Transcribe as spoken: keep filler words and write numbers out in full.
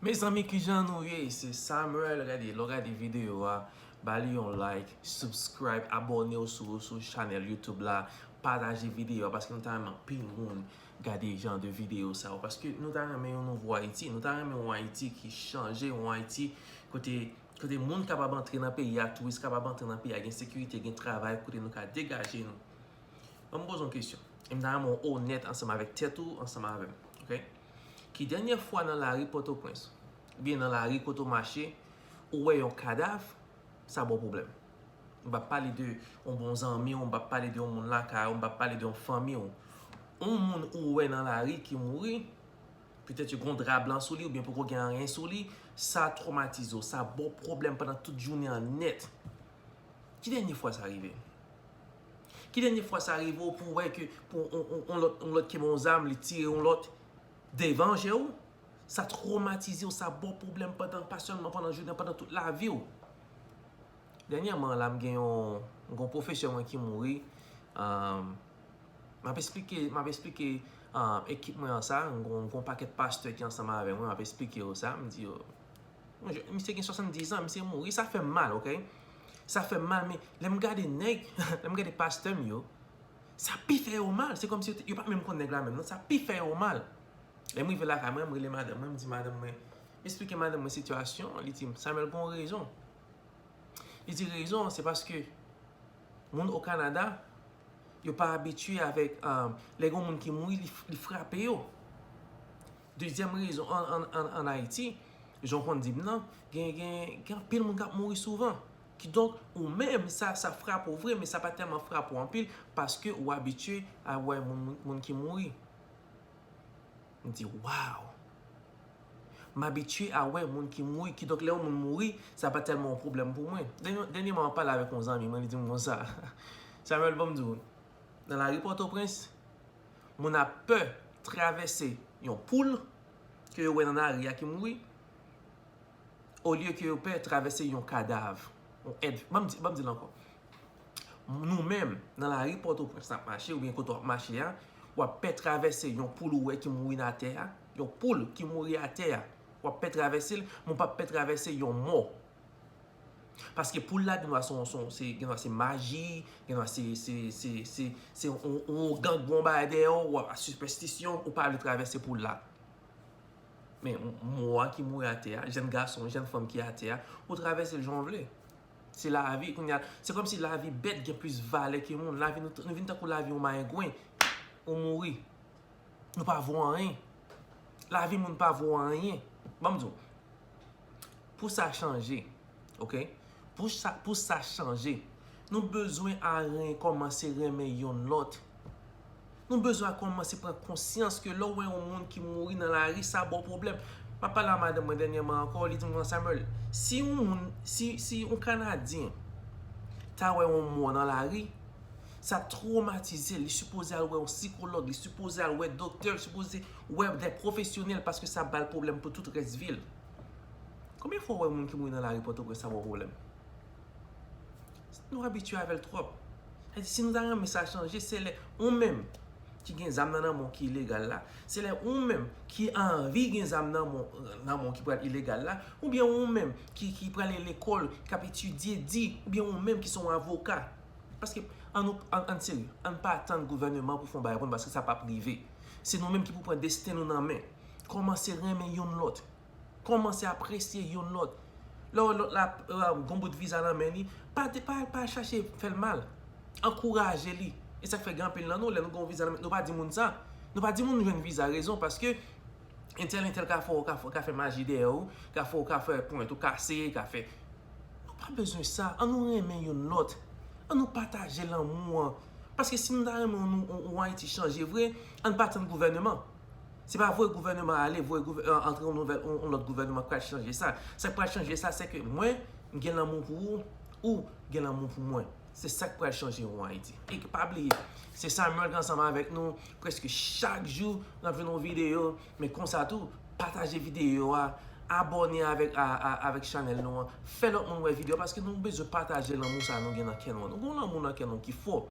Mezanmi, kijan nou ye? Se Samuel. Gade, lè w gade videyo a, ba li yon like, subscribe, abòne w sou, sou chanèl YouTube la, pataje videyo a, paske nou ta renmen anpil moun gade jan de videyo sa yo. Paske nou ta renmen yon nouvo Ayiti, nou ta renmen yon Ayiti ki chanje, yon Ayiti kote, kote moun kapab antre nan peyi a, touris kapab antre nan peyi a, gen sekirite, gen travay, kote nou ka degaje nou. Ban m poze yon kesyon. E m ta renmen w onèt ansanm avèk tèt ou, ansanm avè m. Oke? Ki dènye fwa nan lari Pòtoprens, oubyen nan lari kote w mache, ou wè yon kadav, sa ba w pwoblèm? M p ap pale de yon bon zanmi w, m p ap pale de yon moun lakay ou, m p ap pale de yon fanmi w. Yon moun ou wè nan lari ki mouri, petèt yo gen yon dra blan sou li, oubyen poko gen anyen sou li, sa twomatize w, sa ba w pwoblèm pandan tout jounen an nèt. Ki dènye fwa sa rive? Ki dènye fwa sa rive w pou w wè ke pou yon, yon, yon lòt, yon lòt kenbe yon zam, li tire yon lòt devan je w? Sa twomatize w, sa ba w pwoblèm pandan, pa sèlman pandan jounen, pandan tout lavi w. Dènyèman la, m gen yon, m gen yon pwofesè mwen ki mouri. Ahn, m ap esplike, m ap esplike ahn, ekip mwen an sa. M gen, m gen yon pakèt pastè ki ansanm avè mwen, m ap esplike yo sa. M di yo, Monchè, misye gen swasanndizan, misye mouri, sa fè m mal, oke? Sa fè m mal, men lè m gade nèg, lè m gade pastè m yo, sa pi fè yo mal. Se kòmsi yo te, yo pa menm konn nèg la menm, non, sa pi fè yo mal. Lè m rive lakay mwen, m rele madanm mwen, m di madanm mwen, m esplike madanm mwen sitiyasyon an, li di m, Samuel, gen yon rezon. Li di rezon an, se paske moun o Kanada, yo pa abitye avèk, um, lè gen yon moun ki mouri, li, li frape yo. Dezyèm rezon, an, an, an, an Ayiti, jan w konn di m nan, gen, gen, gen anpil moun k ap mouri souvan. Kidonk, ou menm, sa, sa frape w vre, men sa pa tèlman frape w anpil, paske ou abitye a wè moun, moun, moun ki mouri. M di, waw! M abitye a wè moun ki mouri, kidonk lè yon moun mouri, sa pa tèlman yon pwoblèm pou mwen. Dènye, dènyèman, m ap pale avèk yon zanmi mwen, li di m konsa, Samuel, ban m di w, nan lari Pòtoprens, moun ap pè travèse yon poul ke yo wè nan lari a ki mouri, olye ke yo pè travèse yon kadav, yon èd. Ban m di, ban m di l ankò. Nou menm, nan lari Pòtoprens n ap mache, oubyen kote w ap mache a, w ap pè travèse yon poul ou wè ki mouri atè a, yon poul ki mouri atè a, w ap pè travèse l, men w p ap pè travèse yon mò. Paske poul la, gendwa se, se, se, gendwa se maji, gendwa se, se, se, se, se yon, yon gang, yon bagay dèyè w, w ap sipèstisyon, ou pa vle travèse poul la. Men mò a ki mouri atè a, jèn gason, jèn fanm ki atè a, ou travèse l jan w vle. Se lavi, kounye a, se kòmsi lavi bèt gen plis valè ke moun. Lavi nou, nou vin tankou lavi yon mayengwen. Ou mouri. Nou pa vo anyen. Lavi moun pa vo anyen. Ban m di w. Pou sa chanje, oke? Pou sa, pou sa chanje, nou bezwen a ren-, kòmanse renmen yonn lòt. Nou bezwen a kòmanse pran konsyans ke lè w wè yon moun ki mouri nan lari, sa ba w pwoblèm. M ap pale a madanm mwen dènyèman ankò, li di m, Samuel, si yon moun, si, si yon Kanadyen ta wè yon mò nan lari, sa twomatize l, li sipoze al wè yon sikològ, li sipoze al wè doktè, li sipoze wè de pwofesyonèl paske sa ba l pwoblèm pou tout rès vi l. Konbyen fwa w wè moun ki mouri nan lari Pòtoprens sa ba w pwoblèm? Nou abitye avè l twòp. Sa di, si nou ta renmen sa chanje, se lè ou menm ki gen zam nan, nan men w ki ilegal la, se lè ou menm ki anvi gen zam nan men w, nan men w ki pral ilegal la, oubyen ou menm ki, ki prale lekòl, k ap etidye di, oubyen ou menm ki se yon avoka. Paske, ann nou, ann, ann serye, ann pa tann gouvèneman pou fè yon bagay pou nou, paske sa p ap rive. Se nou menm ki pou pran desten nou nan men. Kòmanse renmen yonn lòt. Kòmanse apresye yonn lòt. Lè w wè lòt la, euh, gon bout viza nan men li, pa, pa, pa chache fè l mal. Ankouraje li. E sa k fè gen anpil nan nou, lè nou gen yon viza nan men, nou pa di moun sa. Nou pa di moun nou jwenn viza. Rezon, paske entèl, entèl ka fè w, ka fè, ka fè maji dèyè w, ka fè w, ka fè ponyèt ou kase, ka fè. Nou pa bezwen sa. Ann nou renmen yonn lòt. Ann nou pataje lanmou an. Paske si nou ta renmen yon, yon, yon Ayiti chanje vre, ann pa tann gouvèneman. Se pa voye gouvèneman ale, voye gouvè-, an-, antre yon nouvèl, yon, yon lòt gouvèneman k pral chanje sa. Sa k pral chanje sa, se ke mwen, m gen lanmou pou ou, ou gen lanmou pou mwen. Se sa k pral chanje yon Ayiti. E pa bliye, se Samuel ki ansanm avèk nou prèske chak jou, n ap jwenn yon videyo, men konsa tou, pataje videyo a, abòne avèk, a, a, avèk chanèl nou an, fè lòt moun wè videyo a, paske nou bezwen pataje lanmou sa nou gen nan kè nou an. Nou gen yon lanmou nan kè nou ki fò.